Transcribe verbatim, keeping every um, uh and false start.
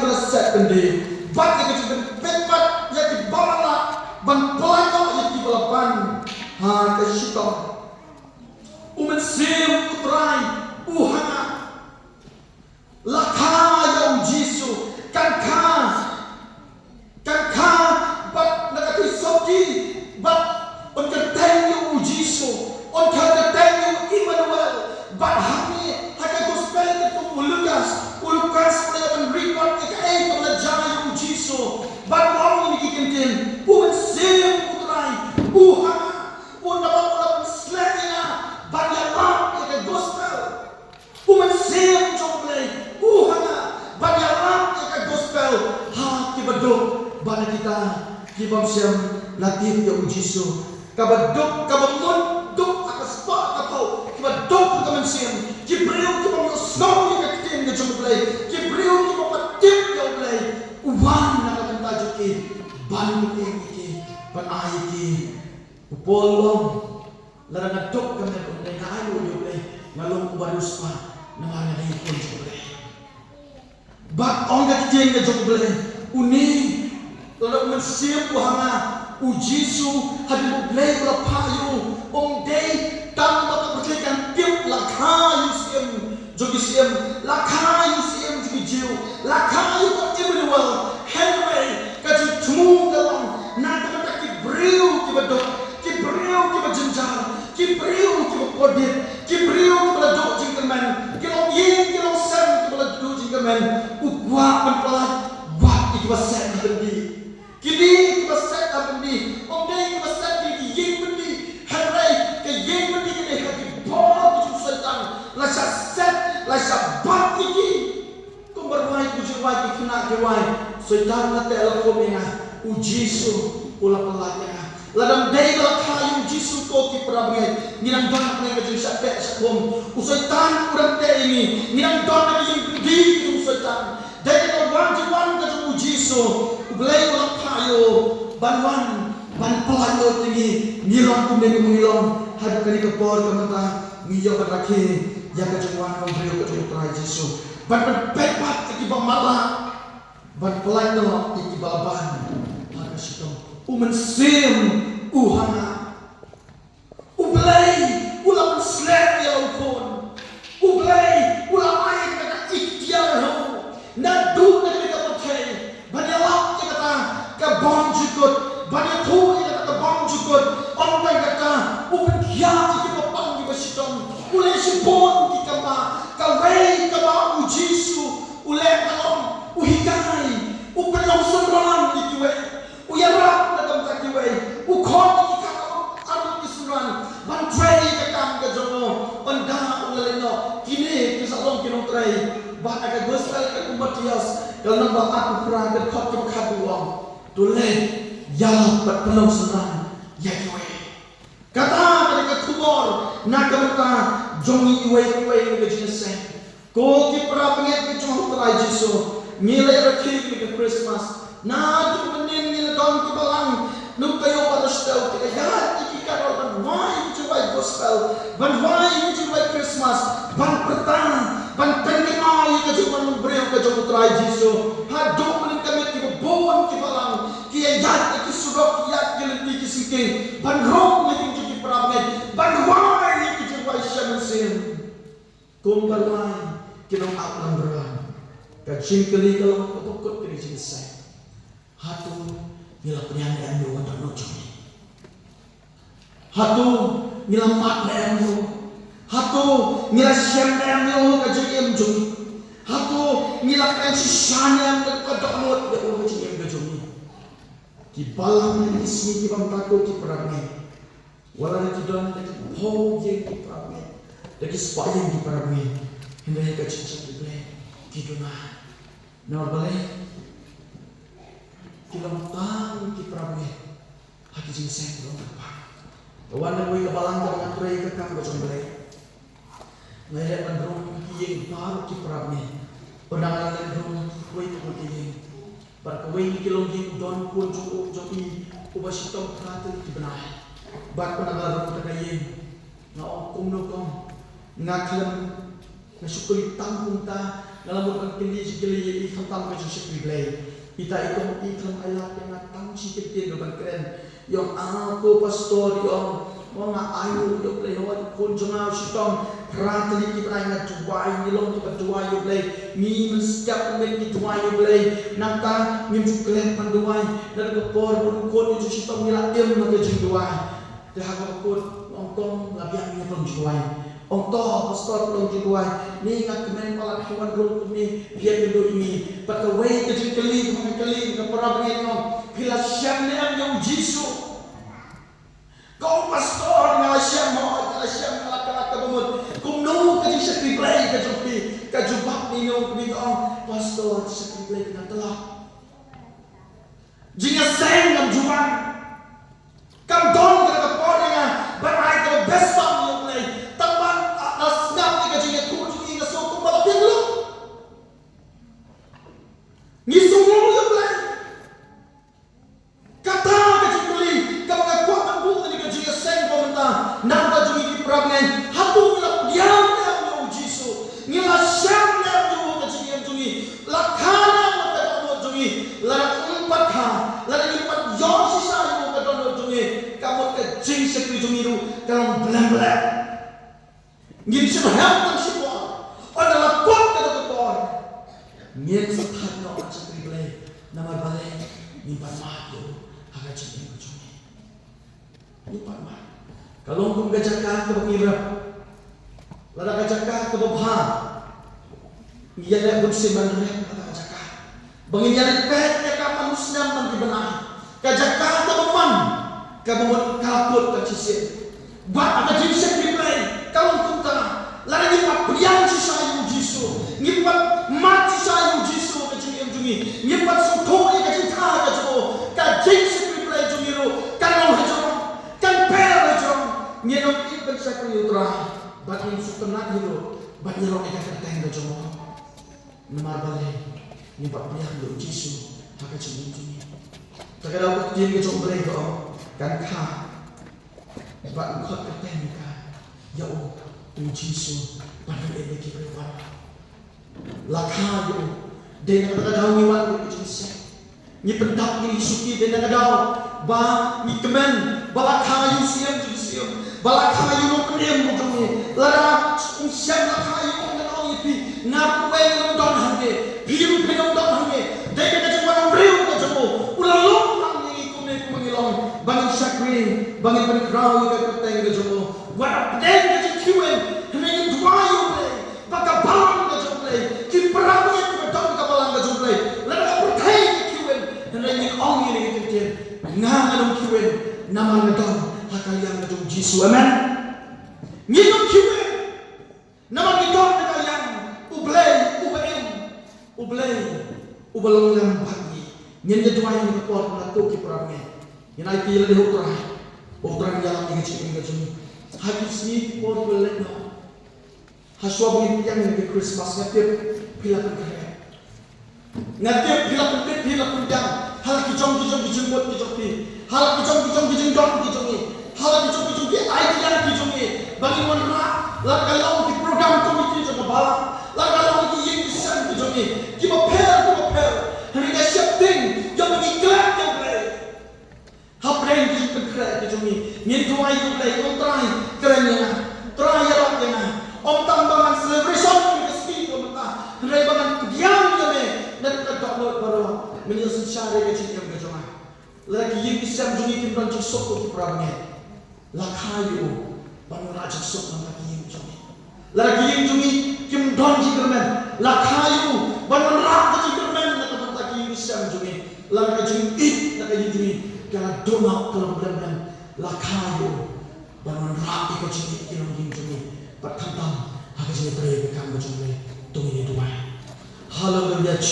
ba la set byndi, bad ïa ka jingpynpeit pat ïa ki bym lah ban pyllait noh ïa ki ba la ban ha ka shitom. U Mynsiem U Trai u ha nga. La kha ïa U Jisu, kan kha, kan kha bad na ka theisotti, bad un kyrteng ïa U Jisu, un kyrteng ïa U Immanuel. Bad hangne ha ka gospel katkum u Lukas, u Lukas u la ïa ban record ïa kaei kaba la jia ïa U Jisu. Bad u ong ïa kine ki kyntien, U Mynsiem U Trai u ha nga, u naba u la pynsleh ïa nga ban ïalap ïa ka gospel. U Mynsiem jong U Blei u ha nga ban ïalap ïa ka gospel ha ki baduk, bad na kita ki bym shym la tip ïa U Jisu. Kaba duk, kaba mut duk ha ka spah ka phew, kiba duk ha ka mynsiem, ki briew ki bym ïohsngew ïa ka ktien ka jong U Blei, ki briew ki bym pat tip ïa U Blei, u wan na ka bynta jong ki ban pynïeng ïa ki, ban ai ïa ki. U Paul u ong, lada nga duk ka met, ym dei nga aiu ïa U Blei, nga long uba riewspah namar nga dei u khun jong U Blei. Bad ong ka ktien ka jong U Blei, une, lada U Mynsiem u ha nga, U Jisu, hadien U Blei u la phah ïa u, ym dei tang ba ka pyrthei kan tip, la kha ïa u Syiem jong ki siem, la kha ïa u Syiem jong ki Jiw, la kha ïa u Immanuel. Hynrei ka jingthmu ka long na ka bynta ki briew kiba duk, ki briew kiba jynjar, ki briew kiba kordit, ki briew kiba la duh jingkyrmen, ki longïing ki longsem kiba la duh jingkyrmen, u kwah ban pyllait bad ïa kiba set ha byndi. Kine kiba set ha byndi, ym dei kiba set ha ki ïing byndi, hynrei ki ïing byndi ki dei ha ki bor ki jong u Soitan, la shah set, la shah bat ïa ki. Kumba rwai ki jingrwai ki khynnah ki rwai, Soitan la teh la khum ïa nga, U Jisu u la pyllait ïa nga. Lada ym dei ba la kha ïa U Jisu ko ki para bangeit, ngi nang don ha ka jingshah teh shah khum. U Soitan u dang teh ïa ngi, ngi nang don ha ka jingpynbeit jong u Soitan. Dei na ka wan jingwan ka jong U Jisu, U Blei u la phah ïa u ban wan ban pyllait lut ïa ngi, ngi long kumne kumba ngi long haduh kane ka por ka mynta. Ngi ïoh ban rakhe ïa ka jingwan kaba briew ka jong U Trai Jisu ban pynpeit pat ïa ki bym lah ban pyllait noh ïa ki ba la ban ha ka shitom. U Mynsiem u ha nga. U Blei u la pynsleh ïa la u Khun. U Blei u la ai ïa ka iktiar ha u, naduh na kane ka pyrthei, ban ïalap ïa kata ka bymjukut, ban ïathuh ïa kata ka bymjukut. Ym tang kata, u pynkhiah ïa ki ba pang ki ba shitom, u leh shibun ki kam. Kawei kaba u Jisu u leh ka long, u hikai, u pynlong synran ïa kiwei. U ïarap na ka bynta kiwei, u khot ïa ki khadduh arngut ki synran ban trei ïa ka kam ka jong u. Ynda u la leit noh, kine ki sa long ki nongtrei. Bad ha ka gospel katkum u Mathaios, ka lynnong ba arphew phra, ka dkhot kaba khatduh u ong, to leit ïalap bad pynlong synran ïa kiwei. Kata ka dei ka khubor na ka bynta jong ngi iwei pa iwei na ka jingïaseng. Ko ki para bangeit ka jong U Trai Jisu, ngi la ïarakhe ïa ka Christmas. Naduh mynnin ngi la don ki balang na ka ïew baroh shi taïew, ki la ïaid ïa ki carol ban wai ïa ka jingrwai gospel, ban wai ïa ka jingrwai Christmas, ban pyrta, ban pynkynmaw ïa ka jingwan long briew ka jong U Trai Jisu. Haduh mynnin ka miet kiba bun ki balang ki ïaid ïa ki surok, ki ïaid ïa ki lynti ki syngkien ban rung ïa ki jong ki para bangeit, ban wai ïa ki jingrwai sha mynsiem. Kumba rwai ki nongap lambrah, ka jingkylli ka long kaba kut ka dei jingïaseng. Hato ngi la pdiang ne em ïa u dohnud jong ngi? Hato ngi la mad ne em ïa u? Hato ngi la shem ne em ïa u ha ka jingim jong ngi? Hato ngi la kren shisha ne em ïa u, ka dohnud ïa u ha ka jingim ka jong ngi? Ki balang na ki sngi ki bym pat, ko ki para bangeit. Wat la ki don da ki phew ïing ki para bangeit, da ki spah ïing ki para bangeit, hynrei ha ka jingshakri Blei ki duna. Namar balei? Ki long tang ki para bangeit ha ki jingïaseng, ki long tang. Ka wan da kawei ka balang kaba nga trei ka kam ka jong U Blei. Nga ïaleh ban rung ha ki ïing baroh ki para bangeit. Ynda nga la leit rung ha kiwei kiwei ki ïing, bad kawei na ki longïing u don u khun jong u, jong i, uba shitom phra tylli ki bnai. Bad ynda nga la rung ha kata ka ïing, nga ong, kumno kong? Nga khlem, nga shu kylli tang kumta, Nga la mut ban kylli shi kylli ïa i khamtam ka jingshakri Blei. Ita i kong i khlem ai lad ïa nga tang shi kyntien ruh ban kren. I ong, ah ko pastor, i ong, ma nga ainguh ïa u Blei, hooid u khun jong nga u shitom phra tylli ki bnai nga duwai, ngi long kiba duwai ïa u Blei. Ngi mynstep mynmiet ngi duwai ïa u Blei. Nangta ngim ju klet ban duwai. Naduh ka por ba u khun u ju shitom ngi la im na ka jingduwai. Te ha kaba kut ong, kong, la biang ïa ka jingduwai. Ong, to pastor, ka jingduwai. Ni nga kmen palat ha wan rung kumne, phi ïakynduh ïa ngi. Bad kawei ka jingkylli kaba nga kylli ka para bangeit, ong, phi la shem ne em ïa u Jisu? Ko pastor, nga la shem, hooid nga la shem, nga la kylla kaba mut. Kumno ka jingshakri Blei ka jong phi? Ka jubab ïa ngi kumne, ong, pastor, jingshakri Blei ka nga tlot. Jingïaseng ngam ju wan. Kam don kata ka por ïa nga ban ai kaba best tam ïa u Blei. Tang ba nga sngap ïa ka jingïathuh jong i, nga sngew kumba la biang lut. Ngi sngew ïa u Blei. Kata ka jingkylli kaba nga kwah ban buh ïa ka jingïaseng ba mynta. Nangta jong ngi ki para bangeit, hato ngi la pdiang ne em ïa u Jisu? Ngi la shem ne em ïa u ha ka jingim jong ngi? La kha ne em ka dohnud jong ngi? Lada ym pat kha, lada ngim pat ïoh shisha ïa u ha ka dohnud jong ngi, ka mut ka jingshakri jong ngi ruh ka long blem blem. Ngin shim hem tang shi por. Ynda la poi ka doktor, ngin sa thait noh ban shakri Blei. Namar balei? Ngim pat mad ïa u ha ka jingim ka jong ngi. Ngim pat mad. Ka long kum ka jaka kaba ngi rep. Lada ka jaka kaba bha, ngi ïaleh bunsien ban rep kata ka jaka. Ba ngin ïaleh peit ïa ka man u snem man ki bnai. Ka jaka kaba man, kaba mut ka la kut ka shisien. Bad ha ka jingshakri Blei ka long kumta. Lada ngim pat pdiang shisha ïa u Jisu, ngim pat mad shisha ïa u Jisu ha ka jingim jong ngi, ngim pat sngewthuh ïa ka jingtha ka jong u, ka jingshakri Blei jong ngi ruh kan long hajrong, kan pher hajrong. Ngin ym ïeit ban shakri ïa u Trai, bad ngin sngewtynnat hi ruh ban ïaroh ïa ka kyrteng ka jong u. Namar balei? Ngim pat pdiang ïa u Jisu ha ka jingim jong ngi. Te ka daw ka ktien ka jong u Blei ka ong, kan kha bad yn khot kyrteng ïa ka, ïa u, u Jisu, ban ïeit ïa ki briew baroh. La kha ïa u. Dei na kata ka daw ngi wan ruh ka jingïaseng. Ngi pyndap, ngi suki, dei na ka daw ba ngi kmen ba la kha ïa u Siem jong ki siem, ba la kha ïa u Nongpynim jong ngi. Lada u Siem la kha ïa u, ngan ong ïa phi, nga ruh ngan ym don hangne, phi ruh phin ym don hangne. Dei na ka jingwan briew ka jong u, u la long lang ïa ngi kumne kumba ngi long, ba ngin shakri, ba ngin pynkhraw ïa ka kyrteng ka jong u. Wat hapdeng ka jingkhih win, hynrei ngin duwai ïa u Blei. Ba ka balang ka jong u Blei, ki para bangeit kiba don ka balang ka jong u Blei, lada ka pyrthei ka khih win, hynrei ngin ong ïa kane ka ktien, nga ngan ym khih win, namar nga don ha ka liang ka jong u Jisu. Amen. Ngin ym khih win, namar ngi don ha ka liang u Blei uba im, u Blei uba long lem bad ngi. Ngin ïa duwai ha kane ka por kumba la kut ki para bangeit. Ngin aiti ïa lade ha u Trai. U Trai un ïalam ïa ka jingim ka jong ngi ha ki sngi ki por kiba la leit noh. Hashwa ba ngin pdiang ïa ka Christmas, nga tip phi la pynkhreh. Nga tip phi la pynbit, phi la pynbiang ha la ki jong ki jong ki jingmut ki jong phi, ha la ki jong ki jong ki jingdon ki jong ngi, ha la ki jong ki jong ki idea ki jong ngi ba ngin wanrah, la ka long ki program committee jong ka balang, la ka long ki ïing ki sem ki jong ngi kiba pher kiba pher. Hynrei nga sheptieng ïa ba ngi klet ïa u Blei. Hapdeng ki jingpynkhreh ki jong ngi, ngin duwai ïa u Blei, ong Trai, kren ïa nga. Trai, ïarap ïa nga. Ym tang ba ngan celebration ïa ka sngi ka mynta, hynrei ba ngan pdiang ïa me naduh ka dohnud baroh, ban ïasynshar ïa ka jingim ka jong nga. Lada ki ïing ki sem jong ngi kim don jingsuk, ko ki para bangeit, la kha ïa u ban wanrah jingsuk na ka ïing jong ngi. Lada ka ïing jong ngi kim don jingkyrmen, la kha ïa u ban wanrah ka jingkyrmen na ka bynta ka ïing ka sem jong ngi. Lada ka jingïeit na ka ïing jong ngi ka la duh noh, ka la blem blem, la kha ïa u ban wanrah ïa ka jingïeit ki longïing jong ngi. Bad khamtam ha ka jingïatrei ka kam ka jong u Blei, to ngin ïa duwai. Haleluia.